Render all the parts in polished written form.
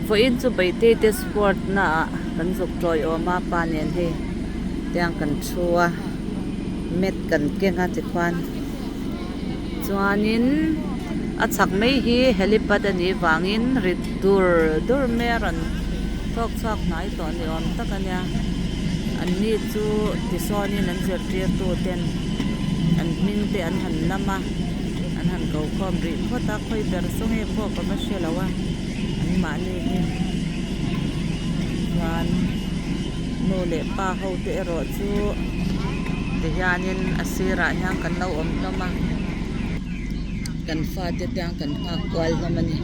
Vawiin chu Beitei te sport naah kan zuk tawiawm a pa nen hei tiang kan thu a mat kan keng a tikhuan chuanin a chhak mai hi helipad a nih vangin ri dur dur mai a rawn tawk chhuak hnai tawh ni awm tak a nia an ni chu tisawnin an zirtirtu ten an hming te an han lam a an han ko khawm rih phawt a khawi ber saw nge pawh ka va hre lo a an mahni hi chuan nu leh pa ho te erawh chu tihianin a sirah hian kan lo awm hlawm a kan fate te ang kan nghak kual hlawm a ni.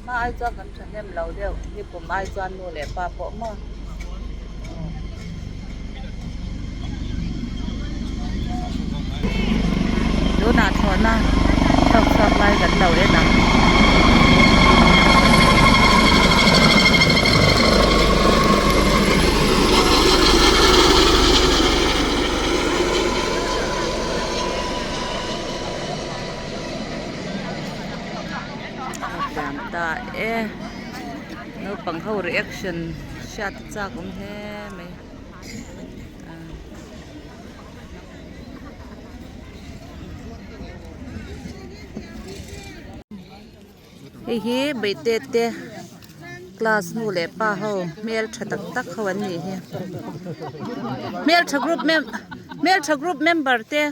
Hma ai chuan kan thahnem lo deuh ni kum ai chuan nu leh pa pawh maw. Tunah thlawhna chhuak chhuak lai kan lo en ang. Thiam ta e naupang ho reaction hriat a chak awm hle mai hei hi beite te class nu leh pa ho hmeltha tak tak ho an nih hi hmeltha group mem hmeltha group member te.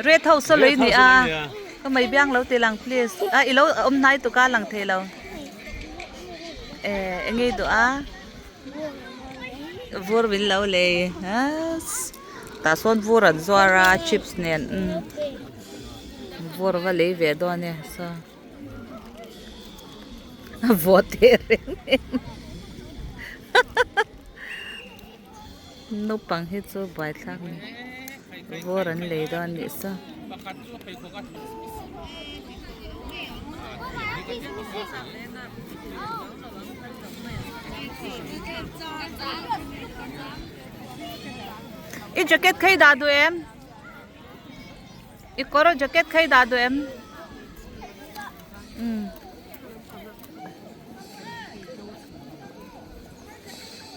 Red house a lui ni a ka mai biang lo ti lang please a i lo awm hnai tuk a lang thei lo eh eng nge duh a vur min lo lei tah sawn vur an zuar a chips nen vur va lei ve dawn e saw. A vawt teh reng em naupang hi chu buaithlak a ni vawr an lei dawn anih saw. I jacket kha i dah duh em? I kawr jacket kha i dah duh em? Umm.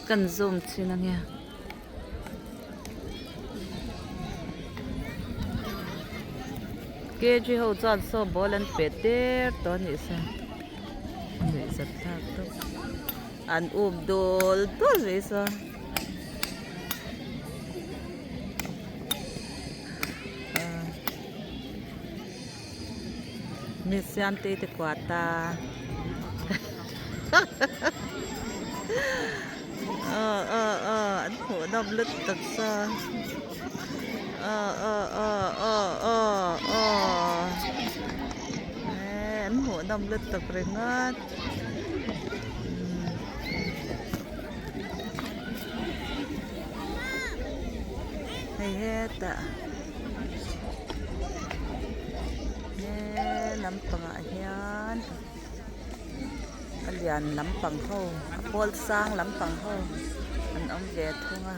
Kan zoom chhin ange. KG ho chuan saw ball an pe der tawh a nih saw. Nuihzat thlak tawp. An up dul dul mai saw. Mi siamtei te kuat a aw aw aw an hmuh nawm lutuk saw aw aw aw aw aw aw eh an hmuh nawm lutuk ringawt. Hei hetah he lampangah hian a lian lampang ho a pawl sang lampang ho an awm ve thung a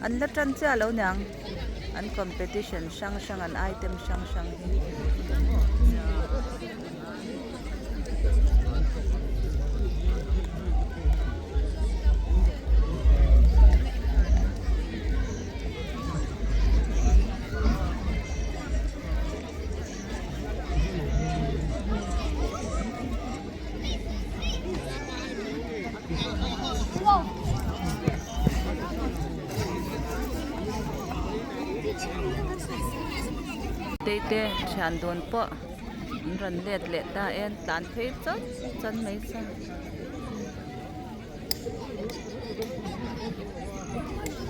an la tan chiah lo niang an competition hrang hrang an item hrang hrang hi. Te thian dun pawh an rawn let leh ta e an tlan phei chawt chawt mai chuan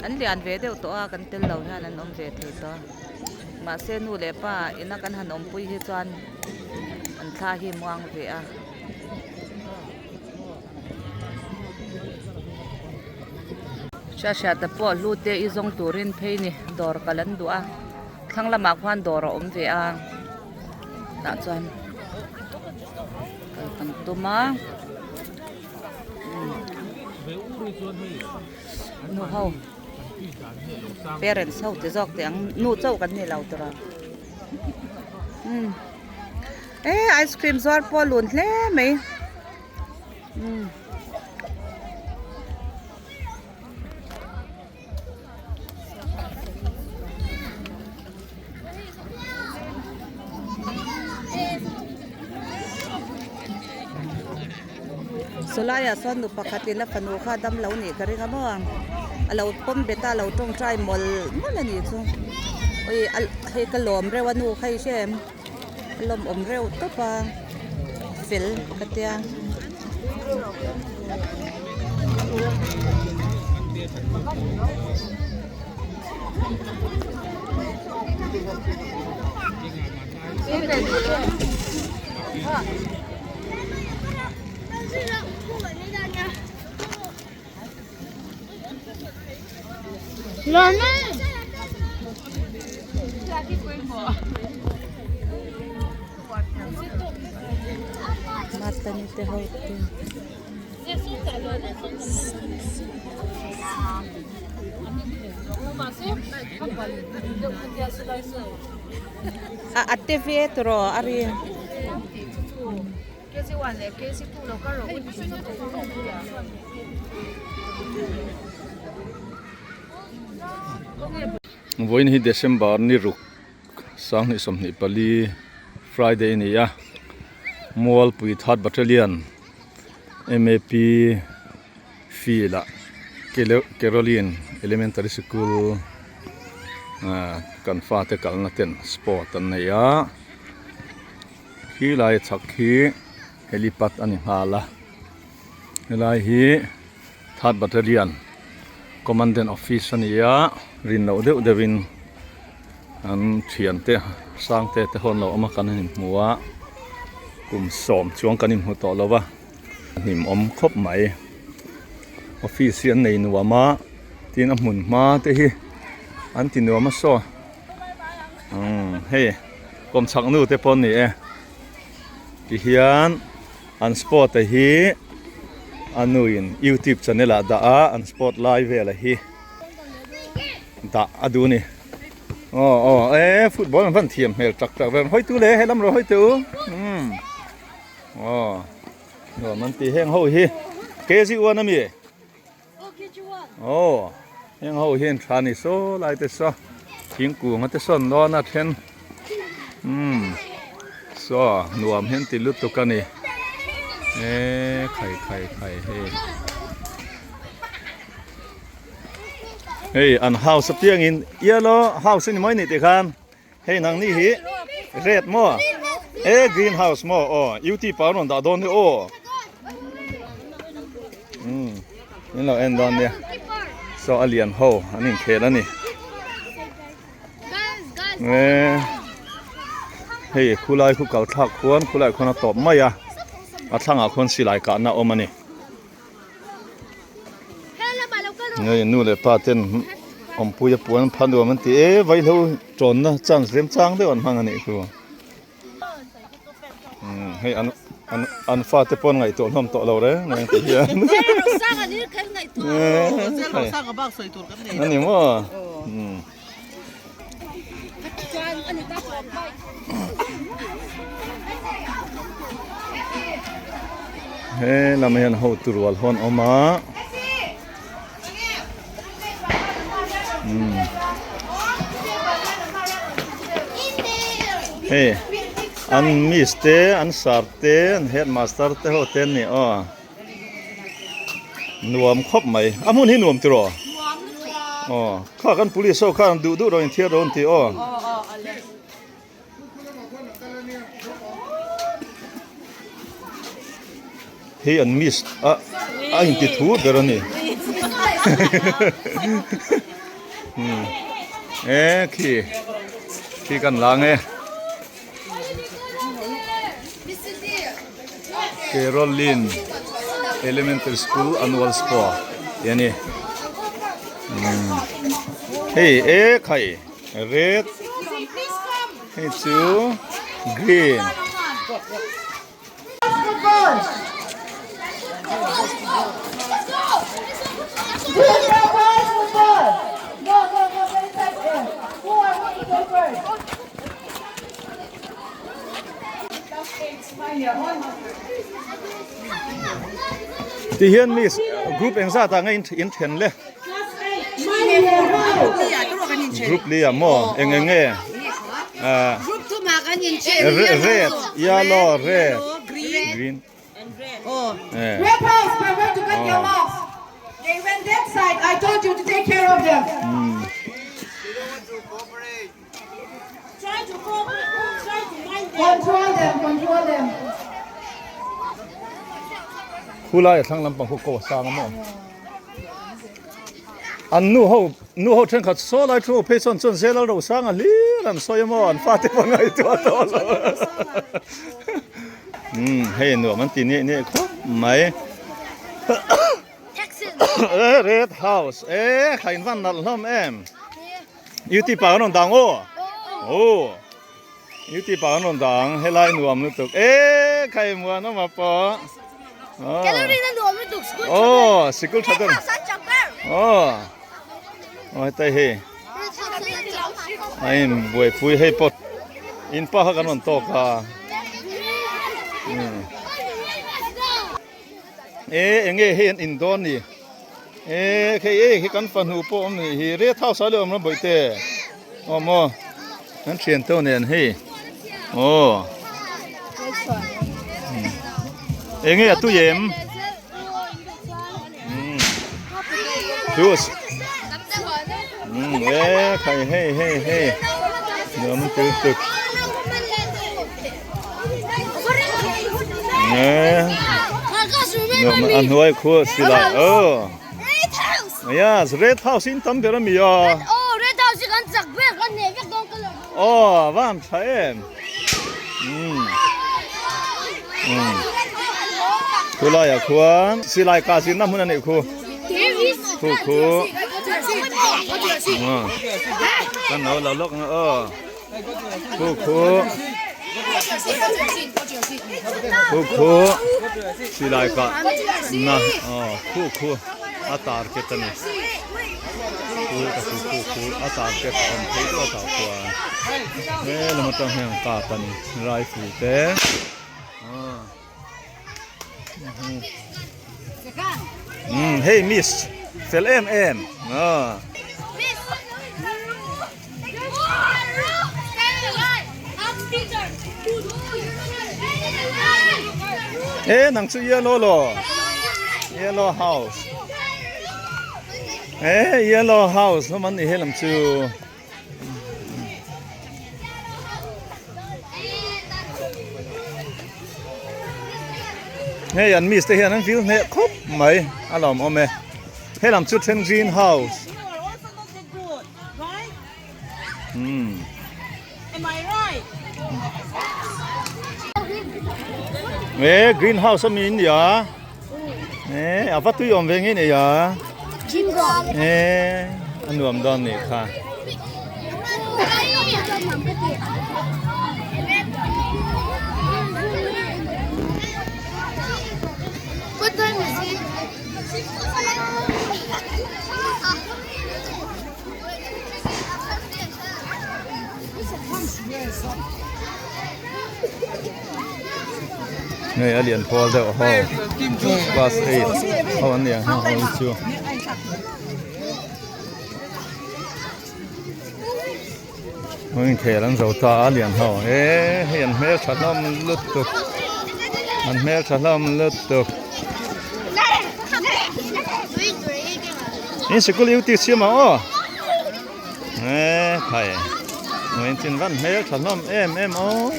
an lian ve deuh tawh a kan tel lo hian an awm ve thei tawh a mahse nu leh pa ina kan han awmpui hi chuan an thla hi muang ve a. Hriat hriat te pawh hlu te i zawng turin phei ni dawr kal an duh a thlang lamah khuan dawr a awm ve a tah chuan. an tum a nu ho parents ho ti zawk teh ang nu chauh kan ni lo tur a umm e ice cream zuar pawh a lun hle mai umm. Sawlaiah sawn nu pakhatin a fanu kha damlo nih ka ring a maw a lo pawm bet a a lo tawngtai mawlh mawlh a nih chu ui hei ka lawm reuh a nu kha i hria em a lawmawm reuh tawp a fel ka tia. Matani te ho te. A a te ve tawh a ri. Vawiin hi December ni ruk sanghnih 24 Friday a ni a Mualpui Third Battalion M_A_P field ah Caroline Elementary Sikul ah kan fate kalna ten sport an nei a. Khi lai chhak khi helipad a ni nghal a helai hi third battalion commandant office a ni a rin loh deuh deuh in an thian te sang te te ho an lo awm a kan inhmu a kum sawm chuang kan inhmu tawh lo va hnim awm khawp mai office hi an nei nuam a tin a hmun hma te hi an ti nuam a saw. Umm hei kawmchhak nu te pawh an ni e tihian an sport a hi a nu in youtube channel ah dah a an sport lai vel a hi dah a duh a ni aw aw e football an van thiam hmel tak tak ve hawi tu le helam rawh hawi teh u umm aw nuam an ti heng ho hi kg one a mi. Aw heng ho hian tha ni saw lai te saw thingkung te sawn dawn a then umm saw nuam hian ti lutuk a ni e khai khai khai hei hei an house apiangin yellow house a ni mai ni tikhan hei nang ni hi red maw e green house maw aw ut pa rawn dah dawn hi aw umm in lo en dawn nia saw a lian ho an inkhel a ni e hei khulai khu kal thlak khuan khulai khuan a tawp mai a a thlangah khuan silai kahna a awm a ni. Hei nu leh pa ten awmpui a puan pha nuam an ti e vaihlo tawnna chance remchang deuh an hmang a nih chu umm hei an an an fate pawh an ngaihtuah hlawm tawh lo reng reng ti hian a ni maw umm. He lamah hian hotu rual hawn a awm a umm hei an miss te an sir te an headmaster te ho te an ni aw. Nuam khawp mai a hmun hi nuam tiraw aw kha kan police ho khan duh duh rawn inthiar rawn ti aw hei an miss a a inti thu ber a ni e khi khi kan la ang e. Caroline Elementary School Annual Sport tih a ni umm hei e khai red hei chu green. football. Junior boys football. Go, go, go, go inside there. Who are going to go first? Ti hian miss group eng zat ah nge in then le group li ah maw eng eng nge ah red yellow red green eh Red house, prepare to get your marks. They went that side. I told you to take care of them. Control them, control them. Khulai a thlang lampang khu ko a sang a maw? An nu ho nu ho thenkhat saw lai thu phei chuan chuan zel a ro sang a hlir an sawi a maw an fate pawh ngaihtuah tawh lo. Umm hei nuam an ti niaih niaih khawp mai. Red house e kha in van nalh hlawm em. Youtube ah kan rawn dang aw. Aw. Youtube ah kan rawn dang helai nuam lutuk e khai muan awm a pawh. Aw sikul tha ber. Aw. Aw hetai hei. A in buaipui hei pawh in pa kha kan rawn tawk a. E enge hei an in dawn ni e khei e khi kan fanu pawh awm nih hi red house ah le awm lo bawihte aw maw kan thian teuh nen hei aw enge a tui em juice e khai hei hei hei nuam an til tuk. A hnuai khu silai aw yes red house in tam ber ami a aw van tha em khulai ah khuan silai kah zirna hmun a neih khu khu khu kan lo la lawk ang aw. Khu khu khu khu silai kah na aw khu khu a target a ni khu ka khu khu khu a target a awm phei deuh a tah chuan he lam atang hian kap a ni rifle te aw umm hei miss fel em em aw. E nang chu yellow lo yellow house e yellow house hlawm an ni helam chu. Hei an miss te hian an vil hneh khawp mai a lawm awm e helam chu then green house umm e green house ami in nia e a va tui awm ve nge nei a e a nuam dawn nih kha. Hei a lian pawl deuh ho class eight ho an nia heng ho hi chu an inkhel an zo ta a lian ho e hei an hmeltha hlawm lutuk an hmeltha hlawm lutuk. In sikul u tih siam ang aw e khai ngain chin van hmel tha hlawm em em aw.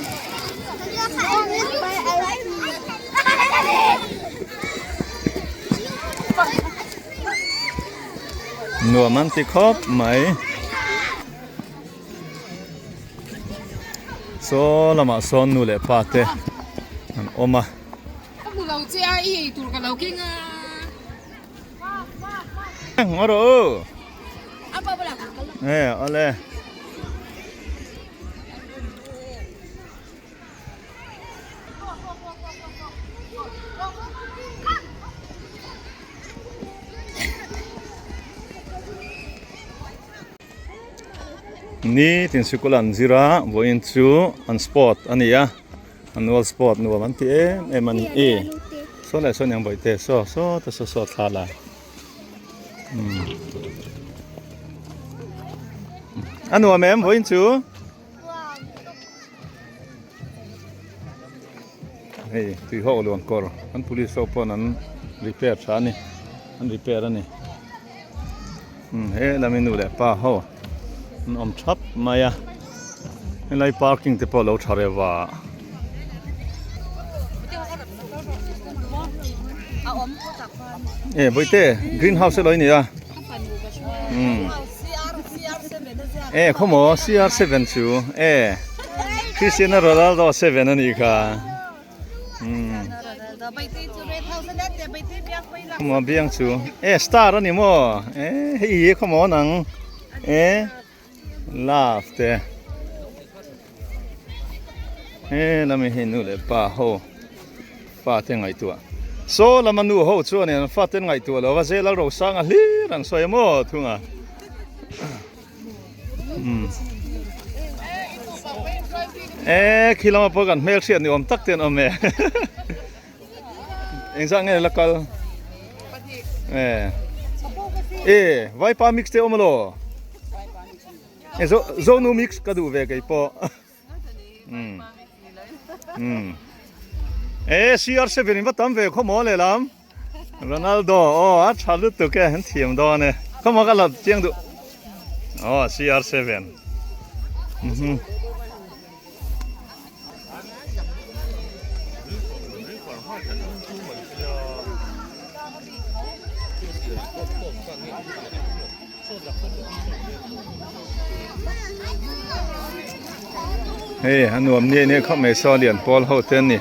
Nuam an ti khawp mai. Saw lamah sawn nu leh pa te an awm a. Ka hmu lo che a, i ei tur ka lo keng a. Ngaw rawh u. E awle. Nitin sikul an zir a vawiin chu an sport a ni a annual sport nuam an ti em em a ni e saw leh saw niang bawihte saw saw te saw saw thla la umm a nuam em vawiin chu. Hei tuihawk luan kawr an police ho pawn an repair tha a ni an repair a ni umm he lami nu leh pa ho an awm thap mai a helai parking te pawh a lo tha reuh a. E bawihte green house elaw i ni a umm e khawmaw CR7 chu e Cristiano Ronaldo 7 a nih kha umm khawmaw biang chu e star a ni maw e hei hi khawmaw nang e. Love te he lami hi nu leh pa ho fa te ngaihtuah saw lama nu ho chuanin an fa te an ngaihtuah lo va zel a rosanga hlir an sawi maw thung a umm e khi lama pawh kan hmelhriat ni awm tak te an awm e engzah nge la kal e e vaipa mix te awm alo e zo zonu mix ka duh ve kei pawh um um e CR7 in va tam ve khaw maw lehlam Ronaldo aw a tha lutuk e an thiam dawn e khaw maw ka la chiang duh aw CR7 um. Hei a nuam ni ania khawp mai saw lian pawl ho te an ni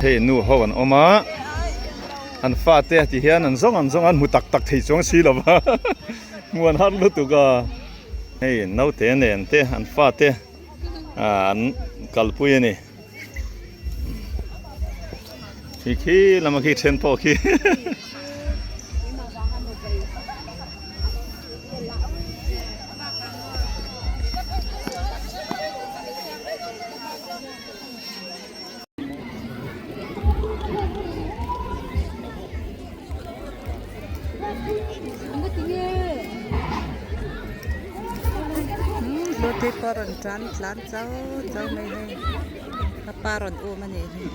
hei nu ho an awm a an fate ti hian an zawng an zawng a an hmu tak tak thei chuang si lo va hmu an har lutuk a. Hei naute nen te an fate an kalpui a ni. Khi khi lama khi then pawh khi. Hlute pawh rawn tan tlan chau chau mai hei ka pa rawn um a nih hi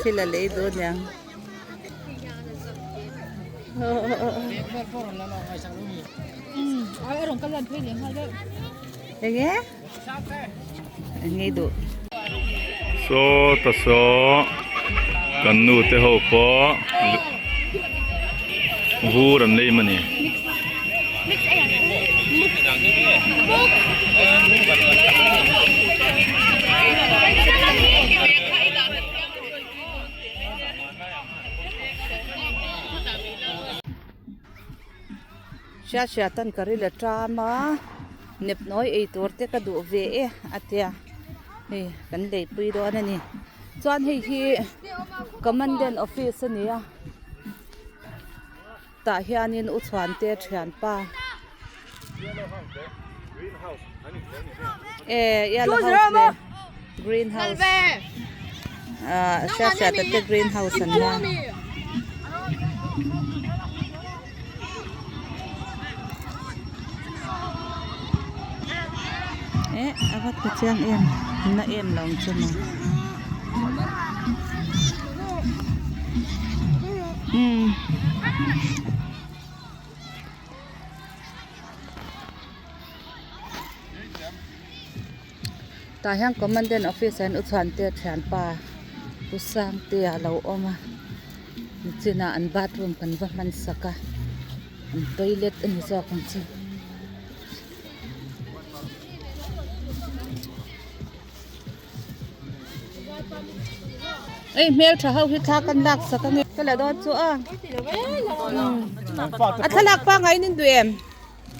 thil a lei duh aniang. Enge? Enge duh? Saw ta saw kan nu te ho pawh vur an lei mani. Hriat hriat an ka ril a ṭam a nepnawi ei tur te ka duh ve e a tia hei kan leipui dawn a ni chuan hei hi commandant office a ni a tah hianin u chhuante thianpa e yellow house leh green house ah hriat hriat te green house an nia. Eh a va tha chiang em na em lo ang chu maw umm. Tah hian commandant office ah hian u chhuante thianpa pu sangtea a lo awm a nichinah an bathroom kan va hman sak a an toilet a ni zawk ang chu. Ei hmel tha ho hi thla kan lak sak ange ka la dawn chu a a thlalak pangai in duh em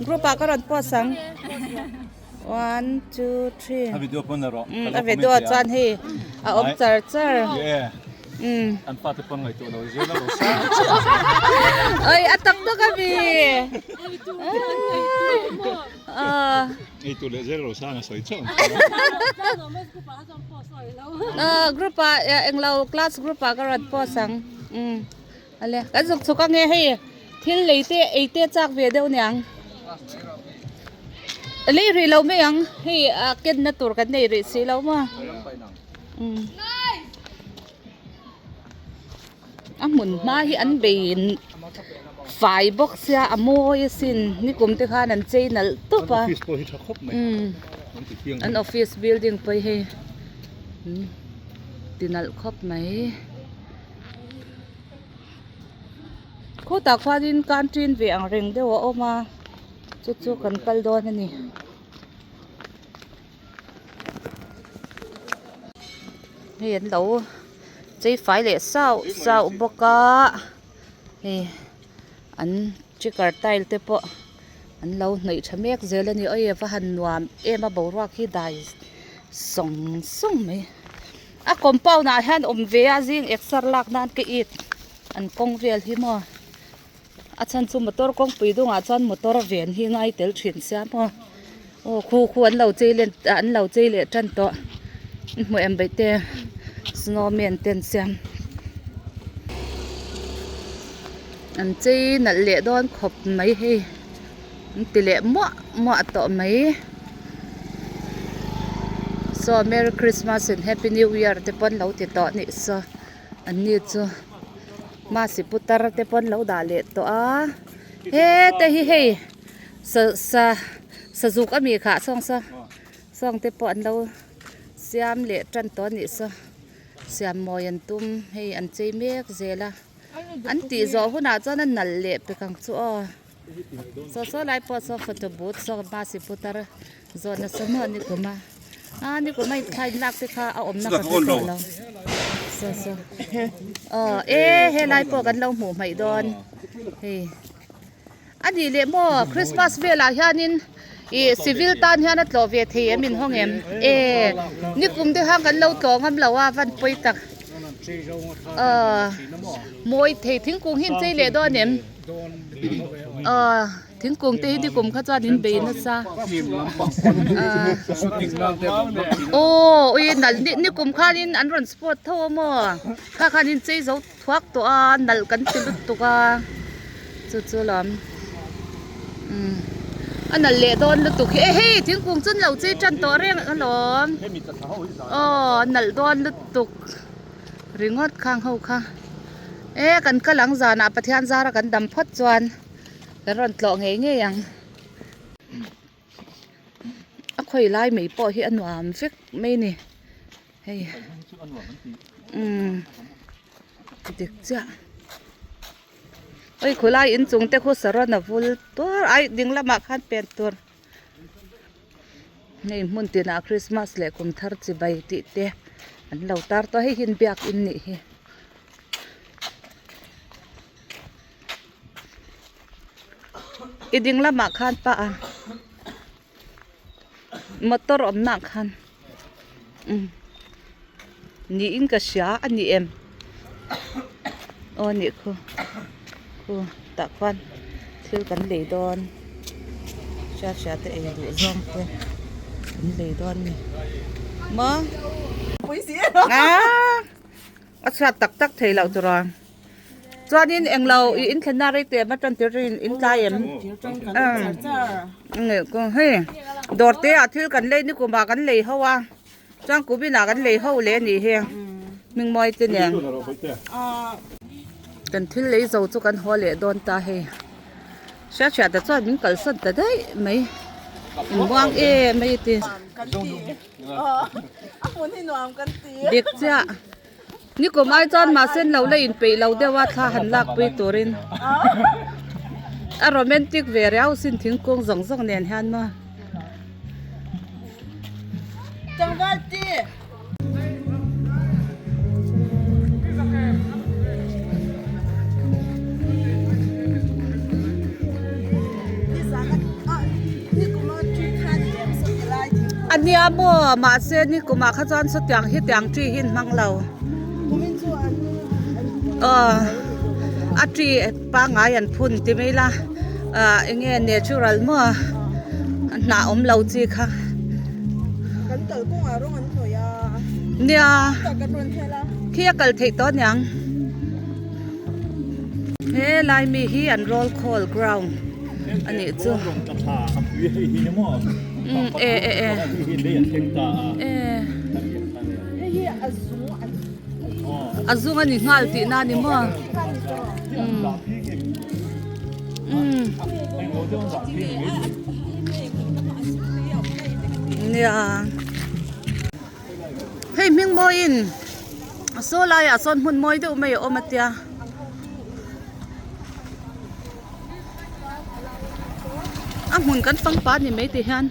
group ah ka rawn post ang one two three a video chuan hei a awm char char. An fate pawn ngaihtuah lo zir lo sa. Oi a tak tak ami. Ei tur leh zel lo sang a sawi chauh. Group ah englo class group ah ka rawn post ang. Ale kan zuk chhuk ange hei thil lei te ei te chak ve deuh niang. Lei rih lo mai ang hei a ken na tur kan nei rih si lo maw. A hmun hma hi an bei fai bawk sia a mawi asin nikum te khan an chei nalh tawp a an office building pawh hi hei ti nalh khawp mai khutah khuanin canteen ve ang reng deuh a awm a chu chu kan kal dawn a ni. Hei an lo chei fai leh sauh sauh bawk a hei an checker tile te pawh an lo hnawih tha mek zel a ni awi a va han nuam em a boruak hi dai sawng sawng mai a compound ah hian awm ve a zing exer lak nan ka it an kawng vel hi maw a chhan chu motor kawngpui dungah chuan motor ven hi ngai tel thin sia maw aw khu khu an lo chei len an lo chei leh tan tawh i hmu em baih te snowman te an siam an chei nalh leh dawn khawp mai hei an ti leh muah muah tawh mai saw merry christmas and happy new year te pawh an lo ti tawh a nih saw an ni chu. Masi putar te pawn lo dah leh tawh a hete hi hei sa sa sazuk a mi khah sawng saw sawng te pawh an lo siam leh tan tawh a nih saw siam mawi an tum hei an chei mek zel a an tih zawh hunah chuan a nalh leh pek ang chu aw saw saw lai pawh saw photo booth saw masi putar zawh nasa maw ni kum a a ni kum a inthlai lak te kha a awmna ka hre tawh lo saw saw aw e helai pawh kan lo hmuh hmaih dawn hei a nih leh maw christmas velah hianin ih civil tan hian a tlawh ve thei em in hawng em e ni kum te khan kan lo tlawh ngam lo a van pawi tak aw mawi thei thingkung hi an chei leh dawn em aw. Thingkung te hi nikum kha chuan in bei nasa aw ui nalh nikum khanin an rawn sport tho a maw kha khan in chei zo thuak tawh a nalh kan ti lutuk a chu chu lam umm a nalh leh dawn lutuk hi e hei thingkung chu an lo chei tan tawh reng alawm aw a nalh dawn lutuk ringawt khang ho kha e kan kal ang zanah Pathian zara kan dam phawt chuan. Kan rawn tlawh ngei ngei ang. A khawi lai mai pawh hi a nuam vek mai a ni. Hei umm dik chiah. Oi khulai inchung te khu saron a vul tuar a ding lamah khan pen tur. Hei hmun tinah Christmas leh kum thar chibai tih te an lo tar tawh a hei hi biakin nih hi. I ding lamah khan pa a motor awmna ah khan umm niin ka hria a ni em aw nih khu khu tah khuan thil kan lei dawn hriat hriat te ei duh zawng te kan lei dawn a ni maw aaa. A chhiat tak tak thei loh tur a. Chuanin englo i inthlenna rei teh va tan tir in in tlai em. Hei dawr te ah thil kan lei ni kumah kan lei ho a. Chuan kumin ah kan lei ho leh a nih hi. Hmingmawi te nen. Kan thil lei zo chu kan haw leh dawn ta hei. Hriat hriat ta chuan min kalsan ta daih mai. Inbuang em mai a ti. Dik chiah nikum ai chuan mahse an lo la inpeih lo deuh a thla han lak pui turin a romantic ve riau sin thingkung zawng zawng nen hian maw. A nia maw mahse ni kumah kha chuan sawtiang hi tiang chi hi an hmang lo. Aw a tree pangngai an phun ti mai ila ah eng nge natural maw a hnah awm lo chi kha. Nia khi a kal theih tawh aniang he lai mi hi an roll call ground a nih chu. E e e e. A zung a ni nghal tih na ni maw? Umm. Nia. Hei hming mawiin saw laiah sawn hmun mawi deuh mai a awm a tia. A hmun kan fang pah a ni mai ti hian.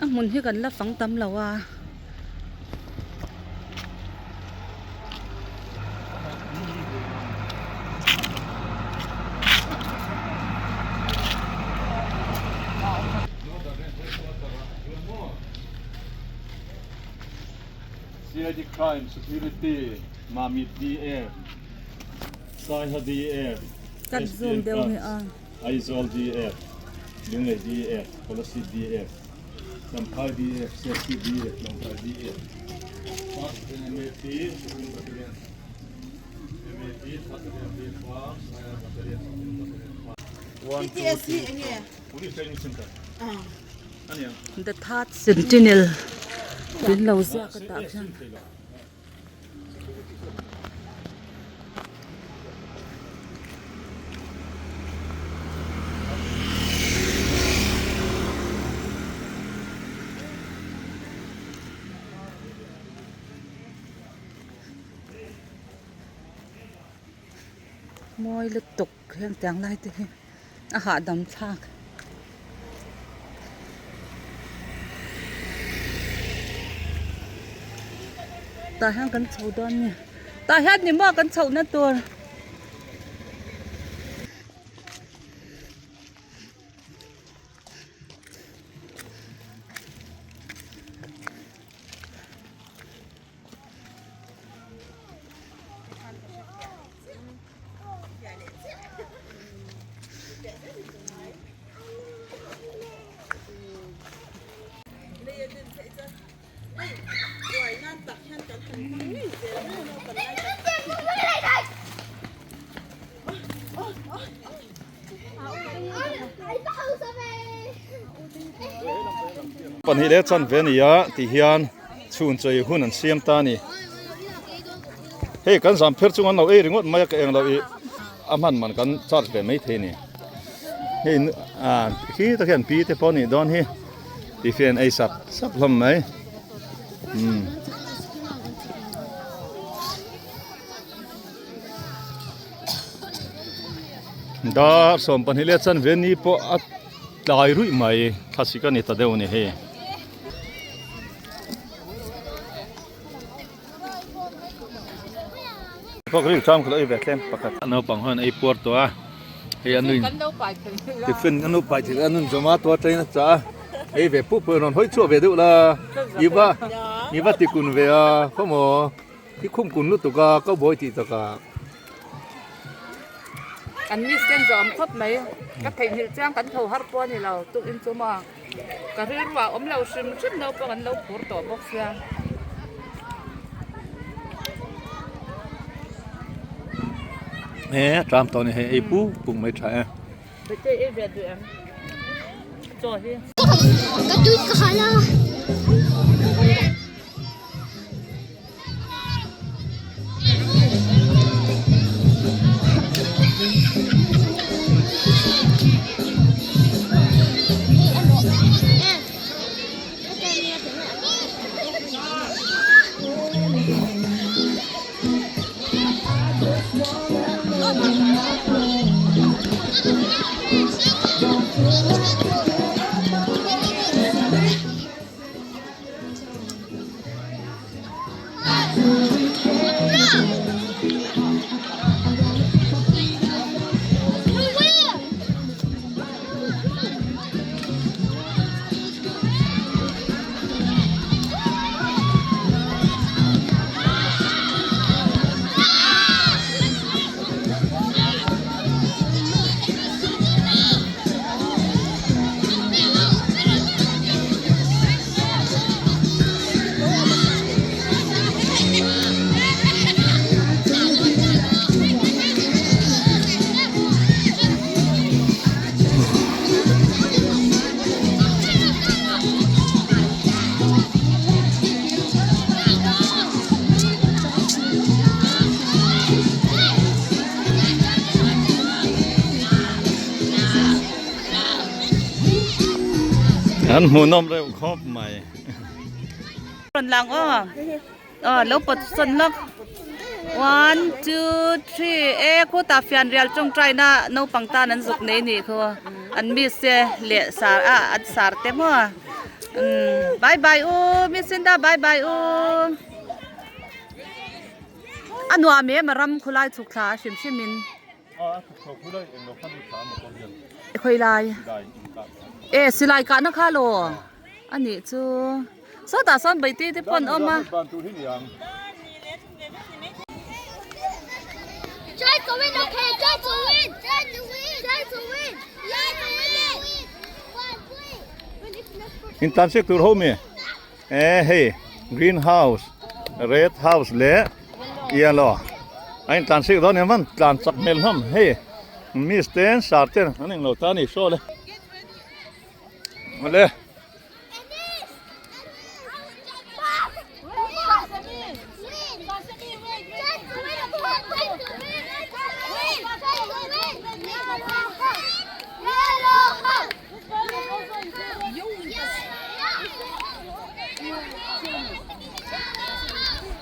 A hmun hi kan la fang tam lo a. CID Crime Security Mamit DF Saiha DF Kan zoom deuh nge a. Aizawl DF, Lunglei DF, Kolasib DF, Champhai DF, Serchhip DF, Lawngtlai DF, First MAP, Second Battalion, MAP, Third Battalion, Vengkhua, Saia Battalion, Second Battalion, One, two, three, Police Training Center. Ania. The Third Sentinel min lo ziak a tah khian. Mawi lutuk hian tiang lai te hi a hahdam thlak. Tah hian kan chho dawn a ni tah hian ni maw kan chhohna tur. Pahnih leh chanve a ni a ti hian chhun chei hun an siam ta a ni. Hei kan zam pher chung an lo ei ringawt mai a ka eng loh ih a hman man kan charge ve mai thei a ni. Hei ah khi tak hian pi te pawh a nih dawn hi tiffin an ei sap sap hlawm mai umm. Dar 12 leh chanve ni pawh a tlai ruih mai thlasik a ni ta deuh a ni hei. Vawk ṭam kha lo ei ve tlem pakhat. Naupang ho an ei puar tawh a, hei a nuin tiffin a nu pai thei a nun zawm a tua train a chah a, ei ve pup pawh rawn hawi chhuah ve deuh la, i va i va ti kun ve a khawmaw i khum kun lutuk a cowboy tih takah. An miss ten zawm khawp mai, ka theihnghilh chiang kan tho har pawh a ni lo tukin chu maw. Ka rilru ah awm lo hrim hrim naupang an lo phur tawh bawk sia. He tlam tawh ni hei ei pu puk mai tha e. Bete ei ve duh em chaw hi. Ka tui ka hal a. An hmuhnawm reuh khawp mai. Rawn lang aw. Aw lo pawt sawn lawk. One two three e khutah fianrial tawngtaina naupang tan an zuk nei nih khu. An miss te leh sar a an sar te maw. Umm bye bye u miss Linda bye bye u. A nuam em a ram khulai chhuk thla a hrim hrim in. Khawi lai e silai kahna kha law a nih chu sawtah sawn baihti te pawh an awm a. In tan siak tur ho mi e hei green house red house leh yellow a in tlan siak dawn nia van tlan chak hmel hlawm hei miss te sar te an englo ta a ni saw le awle.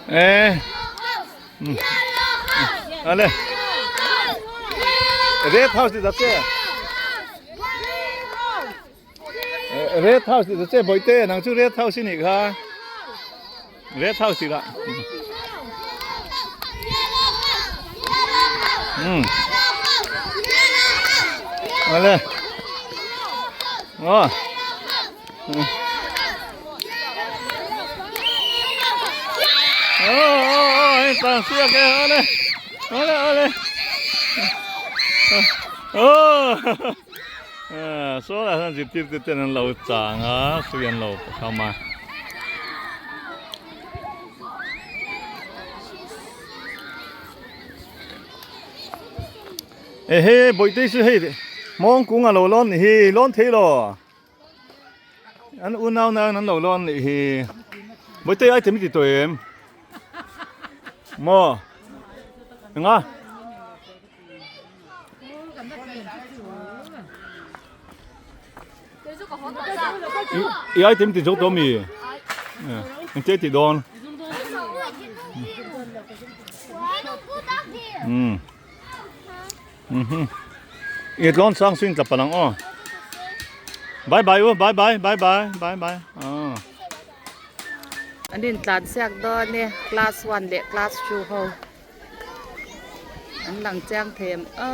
E ale red house ti che red house ti che boite nang chu red house ni kha red house ti la um ale oh oh oh oh hei tlan siak e awle awle awle oh saw lah hian zirtirtu ten an lo chang a hrui an lo kham a. Ehe bawihte chu hei mawng kung a lo lawn nih hi lawn thei lo. An unau nan an lo lawn nih hi. Bawihte item i ti tawh em? Maw? Enga? I item ti zo tawh mi? Engtia i tih dawn? Umm. I tlawn sang swing tla palang aw. Bye bye u bye bye bye bye bye bye aw. An in tlan siak dawn e class one leh class two ho an lang chiang thei em a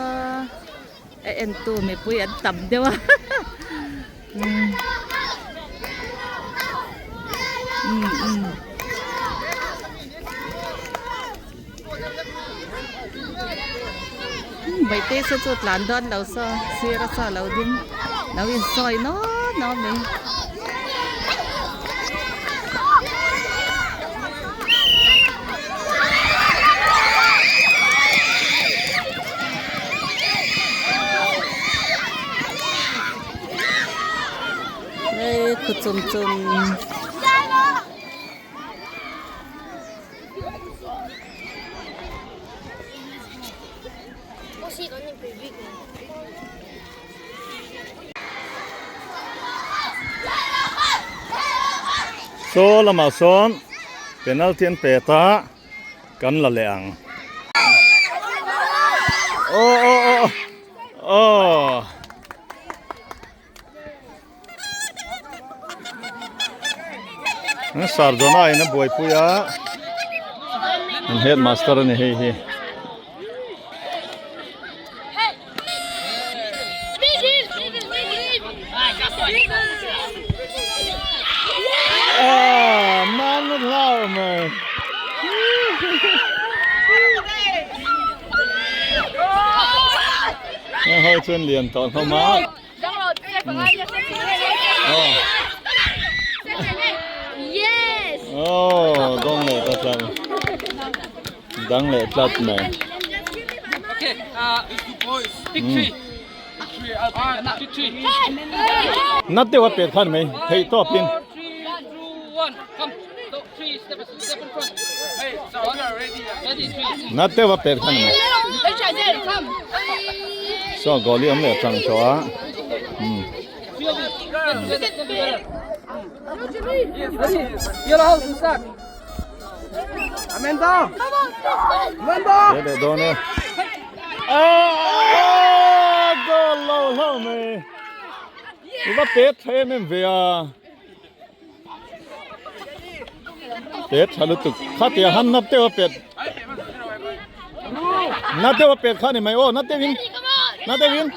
a en tu mipui an tam deuh a umm umm. Baihte se chu tlan dawn lo saw sir a saw lo ding lo insawi nawk nawk mai. Hei khu chum chum. Saw lamah sawn penalty an pet a kan la leh ang aw aw aw aw. Sardona in a buaipui a an headmaster a ni hei hi. Ah, man hlau mai. Hei chuan lian tawh hlawm a. Oh, dawng leh ta tlat. Dang leh tlat mai. Nat deuh a pet khan mai theih tawpin. Nat deuh a pet khan mai. Saw goalie awm leh chang tawh a. Pet leh dawn e. Aaaa goal lo hlauh mai. I va pet tha em em ve a. Pet tha lutuk. Khatia han nap deuh a pet. Na deuh a pet kha ni mai aw na deuhin. Na deuhin.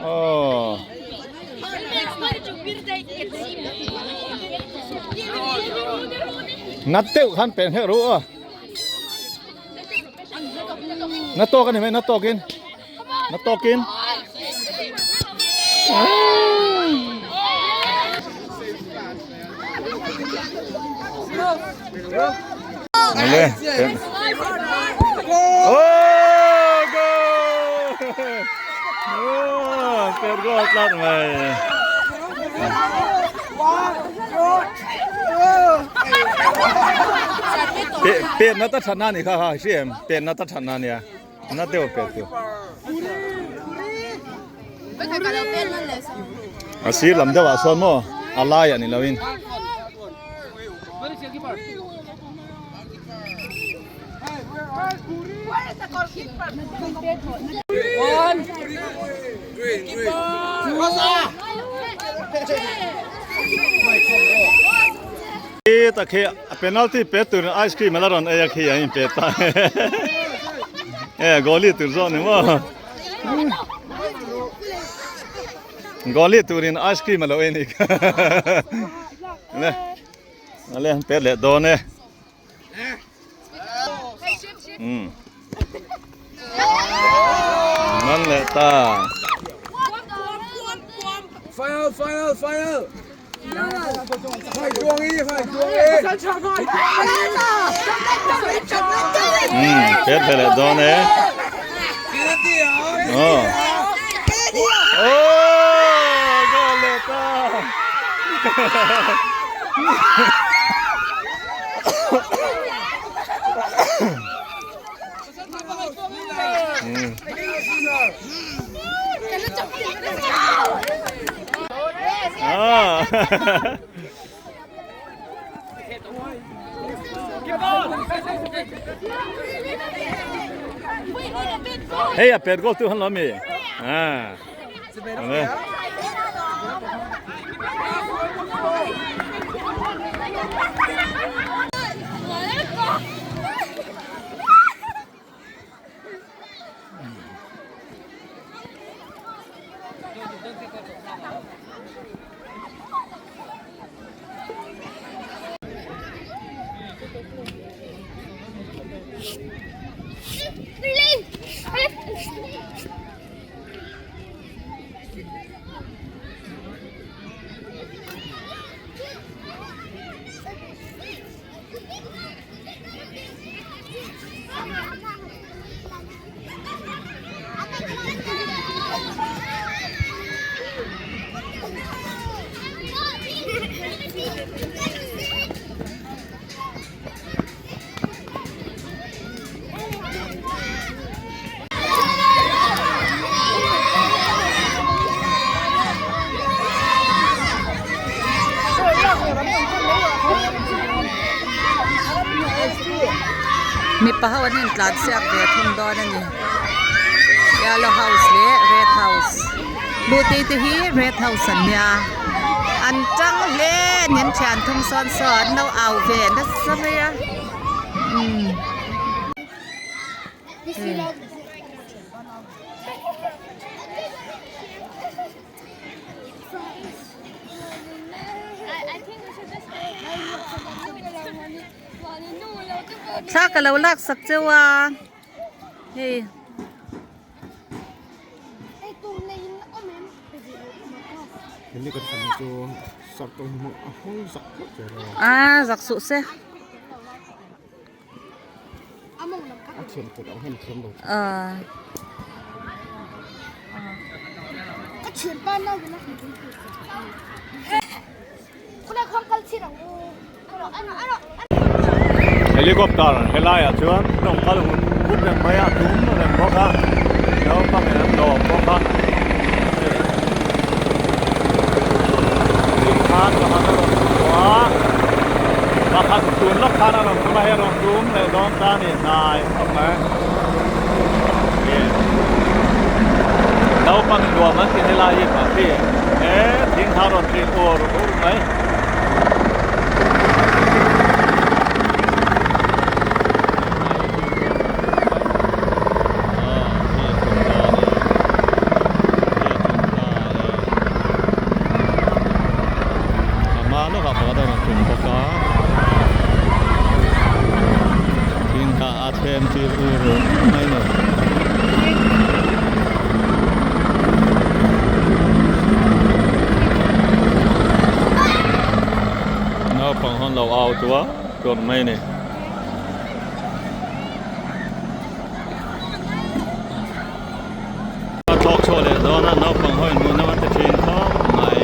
Aw. Na deuh khan pet hek ru aw. Na tawk a ni mai na tawkin. Na tawkin. Ale. Oh, goal! Oh, per goal tlat mai. Pe pe na ta thana ni kha ha si em pe na ta thana nia. Na deuh pek chu. A sir lam deuh ah sawn maw a lai ah ni lo in. Khi tak hi a penalty pe turin ice cream ala rawn ei a khi an inpe ta e goalie tur zawk ni maw goalie turin ice cream alo ei a ni kha le ale an pet leh dawn e um man leh ta Final, final, final. Pet ve leh dawn e. Aw. Oh, goal leh ta. Hei a pet goal tu han lo mi. À. Mipa ho an intlan siak ve thung dawn a ni yellow house leh red house luti te hi red house an nia an tang hle a ni an thian thum sawn sawn an lo au ve nasa mai a umm. Thla ka lo lak sak cheu a hei. A zak suh se. Helicopter helaiah chuan rawn kal vut vut reng mai a, a tum reng bawk a, naupangin an dawm bawk a. khan pakhat a rawn tlu a, pakhat tun lawk khan a rawn tum a, hei a rawn tum leh dawn ta a ni hnai khawp mai. Naupang nuam an ti helai hi mahse he thing kha a rawn tlin ur ur mai. Naupang ho an lo au tuar tuar mai a ni. A thlawk chhuah leh dawn a naupang ho in hmuh nawm an ti thin khawp mai.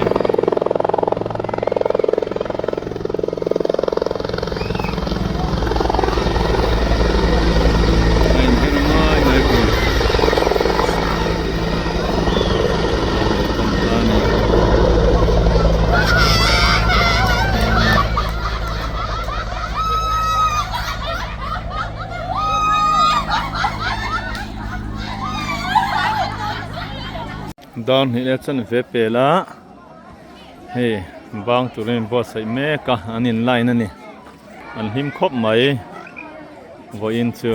A inher ngai mai pawh. Dar hnih leh chuan ve pel a hei bang turin in buatsaih mek a an in line a ni an hlim khawp mai vawiin chu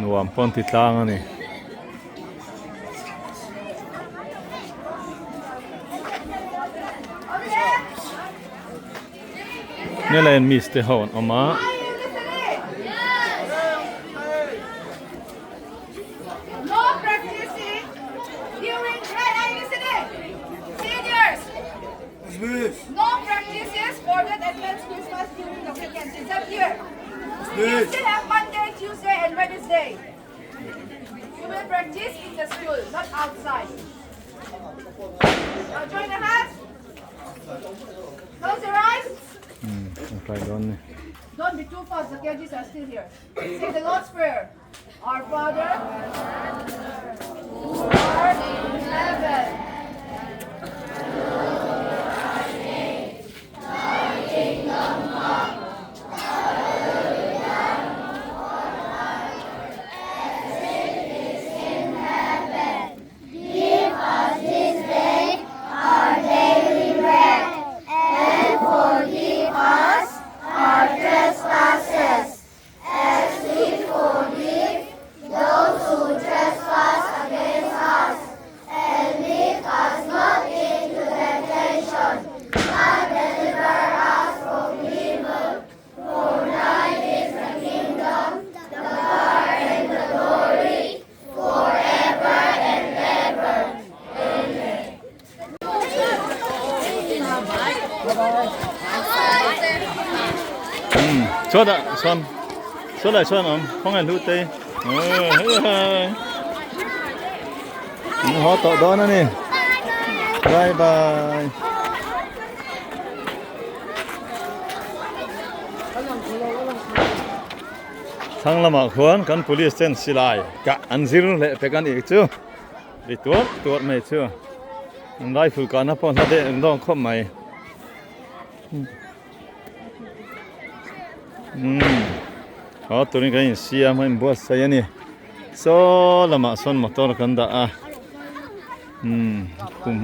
nuam pawh an ti tlang a ni. Nilaiin miss te ho an awm a. Don't be too fast, the KGs are still here. Say the Lord's Prayer. Our Father, who art in heaven. Chuan ah chuan saw lai chuan awm khawnge hlu te an haw tawh dawn a ni bye bye. Thlang lamah khuan kan police ten silai kah an zir leh pek a nih chu ri tuar tuar mai chu an rifle kahna pawh hla deuh ang dawng khawp mai umm haw turin kan insiam a inbuatsaih a ni saw lamah sawn motor kan dah a umm kum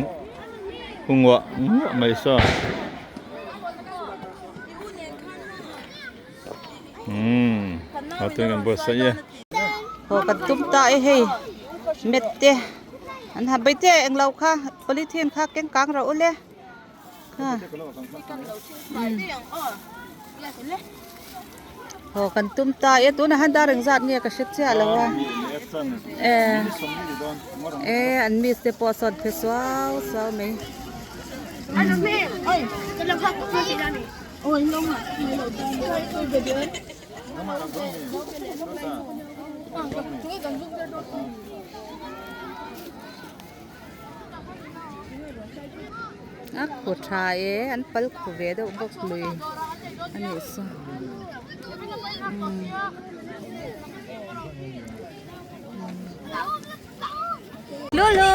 kungah nguah mai saw. Umm a tui kan buatsaih e. Haw kan tum ta e hei met te an ha bai te englo kha polythene kha keng kang rawh u le kha haw kan tum ta e tunah hian dar engzat nge ka hre chiah lo a e e an miss te pawh a sawn phe suau suau mai. A khu tha e an pal khu ve deuh bawk lui a nih chu Lulu.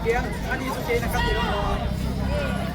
Kiang ani chu kein a khat ti lo maw?